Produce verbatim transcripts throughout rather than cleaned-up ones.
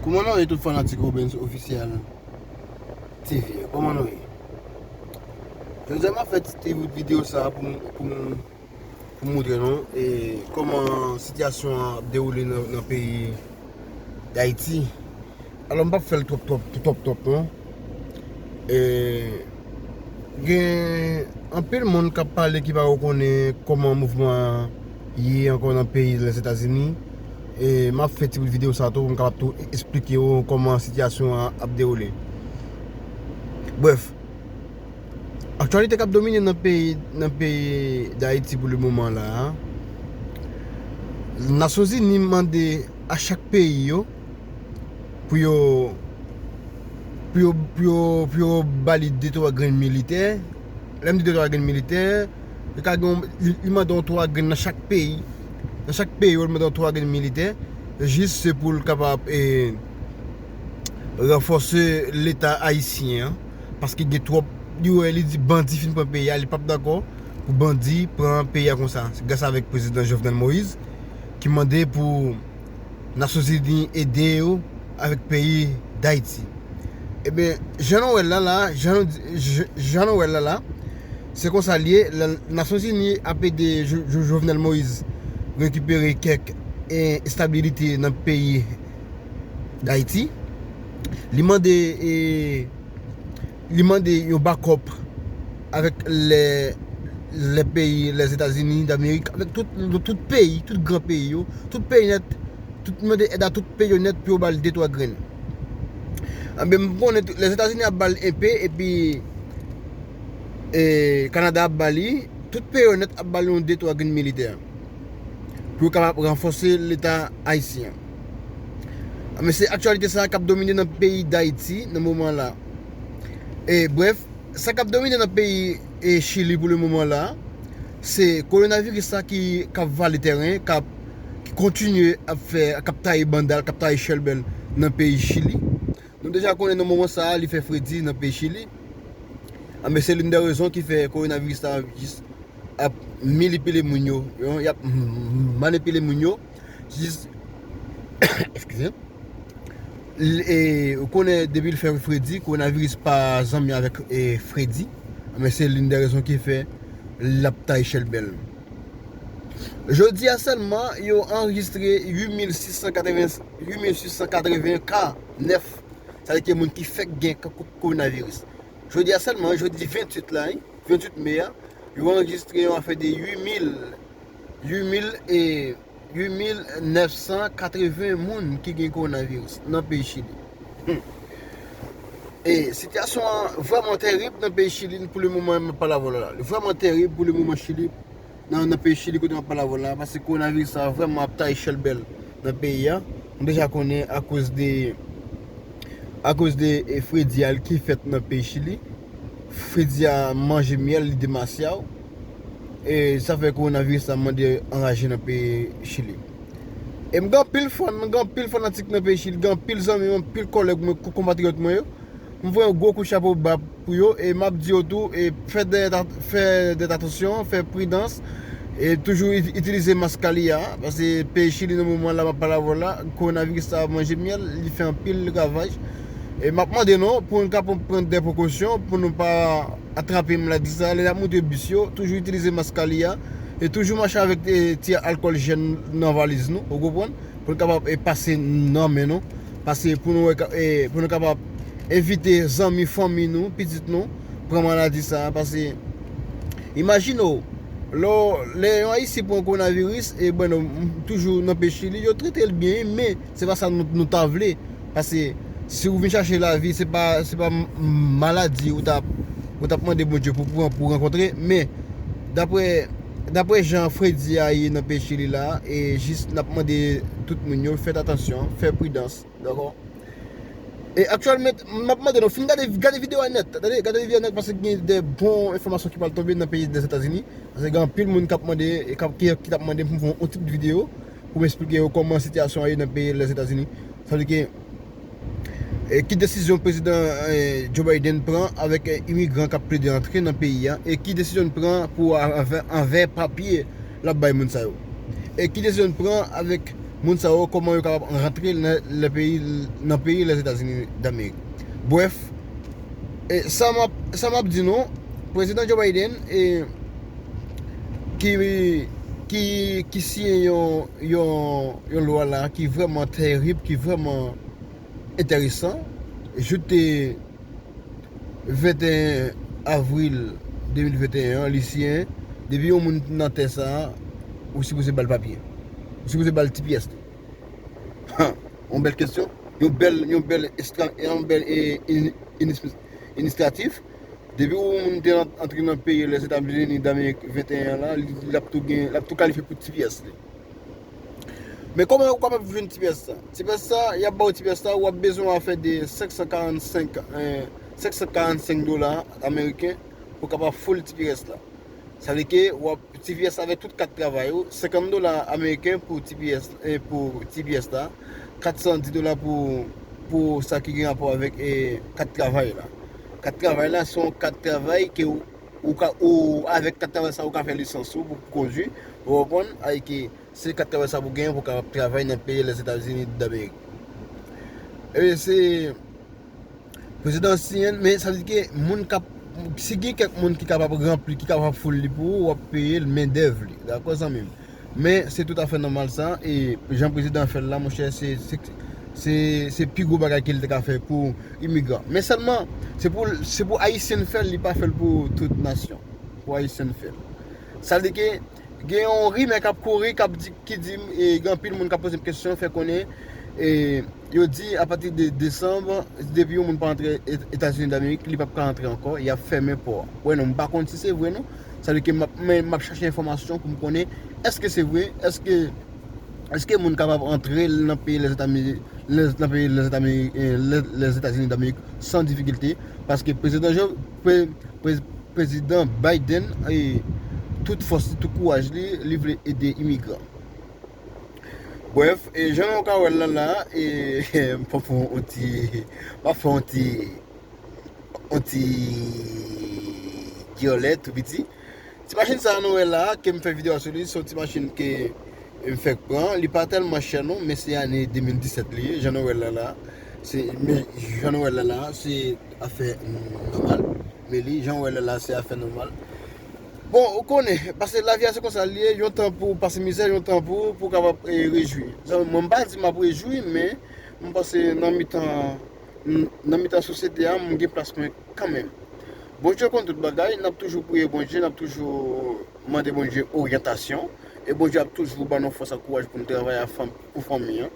Kòman nou ye tout fanatik Robens Officiel T V? Kòman nou ye? Jodi a m ap fè ti, ti bout videyo sa pou m, pou m, pou m montre nou e kòman sitiyasyon an ap dewoule nan, nan peyi Dayiti. Alò, m p ap fè l twòp, twòp, twòp, twòp, non. E, gen anpil moun k ap pale ki pa ko konnen kòman mouvman an ye ankò nan peyi Lèzetazini. E m ap fè ti bout videyo sa tou pou m kapab tou esplike w kòman sitiyasyon an ap dewoule. Brèf, aktyalite k ap domine nan peyi, nan peyi Dayiti pou le moman la a, Nasyonzini mande a chak peyi yo pou yo, pou yo, pou yo, pou yo ba li de twa grenn militè. Lè m di de twa grenn militè, li ka gen yon, li, li mande yon twa grenn nan chak peyi. Nan chak peyi yo, li mande yon twa grenn militè. Jis se pou l kapab, e, ranfòse Leta ayisyen an. Paske gen twòp, li wè, li di bandi fin pran peyi a, li p ap dakò pou bandi pran peyi a konsa. Se gras avèk prezidan Jovenel Moïse ki mande pou Nasyonzini ede yo avèk peyi Dayiti. Ebyen, jan nou wè l la, la, jan nou di, j-, jan nou wè l la, la, se konsa l ye, la, Nasyonzini ap ede Jo-, Jo-, Jovenel Moïse rekipere kèk, e, estabilite nan peyi Dayiti. Li mande, e, li mande yon bakòp avèk lè, lè peyi Lèzetazini Damerik, avèk tout, tout peyi, tout gran peyi yo, tout peyi nèt, tout, mande èd a tout peyi yo nèt pou yo ba l de twa grenn. Anben, m konnen tou, Lèzetazini ap ba l enpe, epi, e, Kanada ap ba li, tout peyi yo nèt ap ba l yon de twa grenn militè pou yo kapab ranfòse Leta ayisyen an. Men se aktyalite sa a k ap domine nan peyi Dayiti nan moman la. E, brèf, sa k ap domine nan peyi, e, Chili pou le moman la, se kowonaviris sa ki, k ap vale tèren, k ap, ki kontinye ap fè, k ap taye banda l, k ap taye chèlbè l nan peyi Chili. Nou deja konnen nan moman sa a, li fè fredi nan peyi Chili. Anben, se l'une des raisons ki fè kowonaviris la jis ap milipile moun yo, yo, y ap manipile moun yo, jis, eskize. L-, e, ou konnen depi l fè fredi, kowonaviris pa zanmi avèk, e, fredi. Anben, se l'une des raisons ki fè l ap taye chèlbè l. Jodi a sèlman, yo anrejistre uit mil sis san katreven, uit mil sis san katreven ka nèf. Sa vle di ke moun ki fèk gen k-, k-, kowonaviris. Jodi a sèlman, jodi venntuit la, wi, venntuit me a, yo anrejistre yon afè de uit mil, uit mil e uit mil nèf san katreven moun ki gen kowonaviris nan peyi Chili. Hmm. E sitiyasyon an vrèman tèrib nan peyi Chili pou le moman m ap pale avè w la. Li vrèman tèrib pou le moman Chili, nan, nan peyi Chili kote m ap pale avè w la, paske kowonaviris sa vrèman ap taye chèlbè l nan peyi a. Nou deja konnen akoz de, akoz de, e, fredi a ki fèt nan peyi Chili. Fredi a manje myèl, li demasyaw. E sa fè kowonaviris la mande anraje nan peyi Chili. E m gen anpil fan, m gen anpil fanatik nan peyi Chili, gen anpil zanmi mwen, anpil kòlèg mwen, ko-, konpatriyòt mwen yo. M voye yon gwo kout chapo ba pou yo e m ap di yo tou, e fè de, fè de atansyon, fè pridans, e toujou it-, itilize mask a li a, paske peyi Chili nan moman la m ap pale avè w la, kowonaviris sa ap manje myèl, li fè anpil ravaj. E m ap mande nou pou nou kapab pran de prekosyon, pou nou pa atrape maladi sa, lè n ap monte bis yo, toujou itilize mask a li a, e toujou mache avèk, e, ti alkòl jèl nan valiz nou, ou konprann? Pou nou kapab, e, pase nan men nou, pase pou nou wè ka-, e, pou nou kapab evite zanmi, fanmi nou, pitit nou, pran maladi sa a, paske imajine w, lè w, lè yon Ayisyen pran kowonaviris, e, bon, nou, m, toujou nan peyi Chili, yo trete l byen, men se pa sa nou, nou ta vle. Paske si w vin chache lavi, se pa, se pa m-, maladi ou t ap, ou t ap mande Bondye pou pran, pou rankontre. Men, daprè, daprè jan fredi a ye nan peyi Chili la, e jis n ap mande tout moun yo, fèt atansyon, fè pridans, dakò? E aktyèlman, m ap mande nou, fin gade, gade videyo a nèt, tande, gade videyo a nèt, paske gen de bon enfòmasyon ki pral tonbe nan peyi Dèzetazini. Paske gen anpil moun k ap mande, e k ap, ki, ki t ap mande m pou m fè yon tip videyo pou m esplike yo kòman sitiyasyon an ye nan peyi Lèzetazini. Sa vle di ke, e, ki desizyon prezidan, e, Joe Biden pran avèk, e, imigran k ap plede antre nan peyi a, e ki desizyon l pran pou a-, anvè, anvè papye l ap bay moun sa yo, e ki desizyon l pran avèk moun sa yo, kòman yo kapab rantre nan, nan peyi, nan peyi Lèzetazini Damerik. Brèf, e, sa m ap, sa m ap di nou, Prezidan Joe Biden, e, ki, ki, ki siyen yon, yon, yon lwa la ki vrèman terib, ki vrèman enteresan, joute venteyen avril de mil venteyen an, li siyen, depi yon moun nan tè sa a, ou sipoze ba l papye. Ou sipoze ba l T P S li. Ha, yon bèl kesyon, yon bèl, yon bèl estra, yon bèl, e, ini-, inis-, inisyativ. Depi yon moun te ant-, antre nan peyi Lèzetazini Damerik venteyen an la, li, l ap tou gen, l ap tou kalifye pou T P S li. Men kòman ou kapab jwenn T P S sa? T P S sa, y ap ba w T P S sa, w ap bezwen afè de senk san karannsenk, eh, senk san karannsenk dola ameriken pou w kapab full T P S la. Sa vle ke w ap T P S avèk tout kat travay ou, senkant dola ameriken pou T P S, eh, pou T P S la, kat san dis dola pou, pou sa ki gen rapò avèk, eh, kat travay la. Kat travay la, se yon kat travay ke ou, ou ka, ou, avèk kat travay sa, ou ka fè lisans ou pou kondwi, ou konprann, avèk, eh, se kat travay sa pou genyen pou w kapab travay nan peyi Lèzetazini Damerik. E se prezidan siyen, men sa vle di ke moun k ap, si gen kèk moun ki kapab ranpli, ki kapab full li pou ou, w ap peye l mendèv li. Dakò, zanmi m? Men se toutafè nòmal sa, e jan prezidan fè l la, monchè, se, se, se, se pi gwo bagay ke l te ka fè pou imigran. Men sèlman, se pou, se pou Ayisyen fè l, li pa fè l pou tout nasyon. Pou Ayisyen fè l. Sa vle di ke gen yon rimè k ap kouri, k ap di, ki di, e, gen anpil moun k ap poze m kesyon, fè konnen, e, yo di apati de desanm, depi yon moun pa antre E-, Etazini Damerik, li p ap ka antre ankò, y ap fèmen pò a. Wè non, m pa konn si se vre non. Sa vle di ke m ap, men m ap chache enfòmasyon pou m konnen èske se vre, èske, èske moun kapab antre nan peyi Lèzetami-, Lèz-, nan peyi Lèzetami-, eh, Lè-, Lèzetazini Damerik san difikilte, paske prezidan Joe, pre-, pre-, prezidan Biden, e tout fòs li, tout kouraj li, li vle ede imigran. Brèf, e jan nou ka wè l la la, e m p ap fè yon ti, m ap fè yon ti, yon ti dyòlè tou piti. Ti machin sa a nou wè la, ke m fè videyo sou li, se yon ti machin ke m fèk pran. Li pa tèlman chè non, men se ane de mil disèt li ye, jan nou wè l la la. Se, men jan nou wè l la la, se afè nòmal. Men li, jan w wè l la, se afè nòmal. Bon, ou konnen, paske lavi a se konsa l ye, yon tan pou w pase mizè, yon tan pou, pou w kapab, eh, rejwi. Zanmi, mwen m pa di m ap rejwi, men m panse nan mitan, nan mitan sosyete a, m gen plas mwen kanmenm. Bondye konn tout bagay, n ap toujou priye Bondye, n ap toujou mande Bondye oryantasyon, e Bondye ap toujou ban nou fòs ak kouraj pou n travay a fanm, pou fanmi an.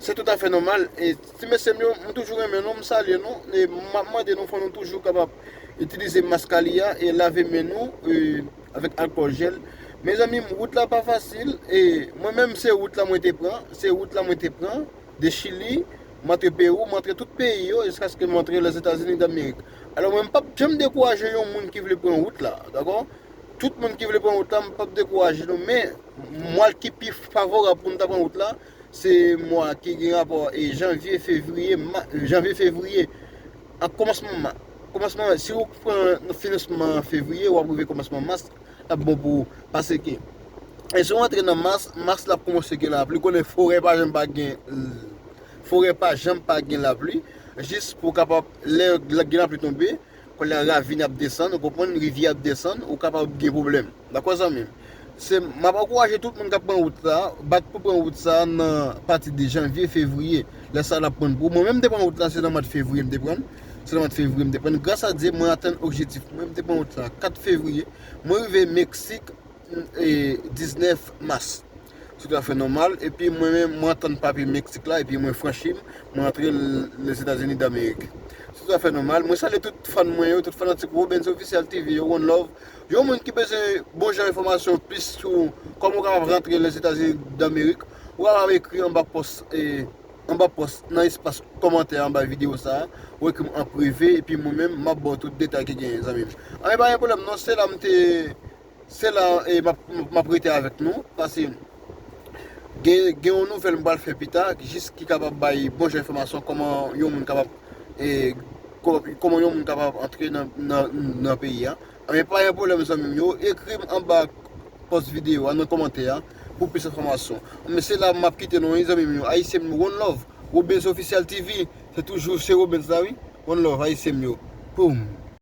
Se toutafè nòmal, e ti mesye m yo, m toujou renmen nou, m salye nou, e m ap mande nou fò nou toujou kapab itilize mask ali a e lave men nou, e, avèk alkòl jèl. Mezanmi, wout la pa fasil, e mwen menm se wout la mwen te pran, se wout la mwen te pran, de Chili, m antre Pewou, m antre tout peyi yo, jiskaske m antre Lèzetazini Damerik. Alò, mwen, m p ap janm dekouraje yon moun ki vle pran wout la, dakò? Tout moun ki vle pran wout la, m p ap dekouraje nou, men, mwa ki pi favorab pou n ta pran wout la, se mwa ki gen rapò, e, janvye, fevriye, ma-, janvye, fevriye, ak kòmansman ma-, kòmansman, si w pran nan finisman fevriye, w ap rive kòmansman mas, l ap bon pou ou. Paske, e si w antre nan mas, mas la ap kòmanse gen lapli. Ou konnen forè pa janm pa gen, forè pa janm pa gen lapli. Jis pou w kapab, lè gen lapli tonbe, kounye a ravin ap desann, ou konprann, rivyè ap desann, ou kapab gen pwoblèm. Dakò, zanmi m? Se, m ap ankouraje tout moun k ap pran wout la, bat pou pran wout sa nan pati de janvye, fevriye. Lè sa l ap pran pou ou. Mwen menm, m te pran wout la, se nan mwa fevriye m te pran. Se nan mwa fevriye m te pran. Gras a Dye, mwen atenn objektif mwen. M te pran wout la kat fevriye. Mwen rive Meksik, e, diznèf mas. Se toutafè nòmal. Epi mwen menm, mwen atann papye Meksik la, epi mwen franchi m, mwen antre l-, Lèzetazini Damerik. Se toutafè nòmal. Mwen salye tout fan mwen yo, tout fanatik Robens Official T V yo, one love. Yon moun ki bezwen bon jan enfòmasyon plis sou kòman w kapab rantre Lèzetazini Damerik, ou kapab ekri anba pòs, e, anba pòs, nan espas kòmantè anba videyo sa a, ou ekri m an prive, epi mwen menm, m ap ba w tout detay ki genyen, zanmi m. Anben, pa gen pwoblèm non, se la m te, se la, e, m ap, m ap rete avèk nou, paske gen, gen yon nouvèl m pral fè pita, jis ki kapab bay bon jan enfòmasyon kòman yon moun kapab, e, kò-, kòman yon moun kapab antre nan, nan, nan peyi a. Anben, pa gen pwoblèm, zanmi m yo, ekri m anba pòs videyo a, nan kòmantè a, pou plis enfòmasyon. Men se la m ap kite nou, wi, zanmi m yo. Ayisyen m yo, one love. Robens Official T V, se toujou se Robens la, wi. One love, Ayisyen m yo. Boom.